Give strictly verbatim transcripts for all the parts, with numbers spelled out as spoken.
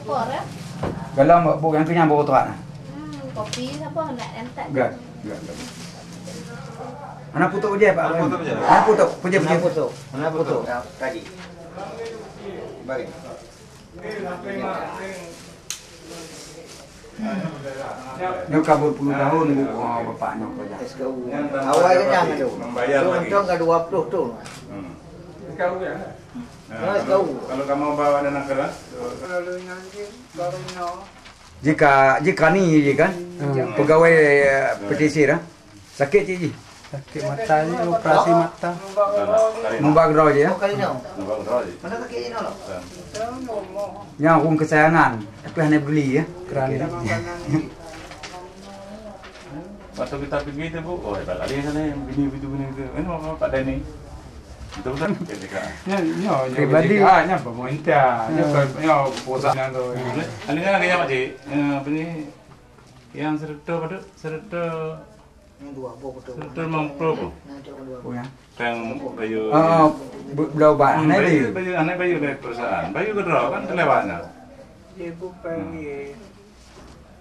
Por, eh? Galom bak bu nyang kenyang bak utak nah. Hmm, kopi saboh nak entak. Gak, gak, gak. Anak putuk je, Pak. Anak putuk je. Anak putuk, puje, puje. Anak putuk. Anak putuk. Ya, tadi. Balik. Nyoe ka berpuluh tahun bu, oh, bapak nyoe kerja. S K U. Awai kenyang tu. Membayar lagi. Untung ka dua puluh tahun. Hmm. S K U ya? Nah, kalau, kalau kamu bawa dana keras, Jika, jika ni je kan? Hmm. Pegawai, eh, P T C dah. Sakit cik ji? Sakit mata ni, operasi mata. Mubak droe je ya? Mubak droe je. Mana sakit ni, Nol? Yang ureueng kesayangan, tapi hana peduli ya. Kerana. Waktu kita pergi tu, Bu, oh, hebat kali sana yang bini begitu, bini begitu. Ini apa Pak Dani? Betul, betul. K P K. Nya, nya, nya Pribadi. K P K, nya pemerintah, nya Ya. pe-, nya perusahaan tu. Ada kan gaya Pak Cik? Ya, apa ni? Yang serta apa tu? Serta, Yang dua boh betul. Serta mampu apa? Yang cakap dua boh. Oh, ya. Tang bayu. Ah, ah, bu-, belah ubat. Hmm, Anak bayu, bayu. Bayu, anak bayu dari perusahaan. Bayu ke draw kan terlewatnya. Dia bukan Hmm. dia.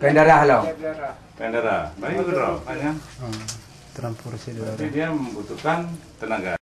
Payah darah lo. Payah darah. Payah darah. Bayu ke draw kan ya. Hmm. Transfusi darah. Berarti dia membutuhkan tenaga.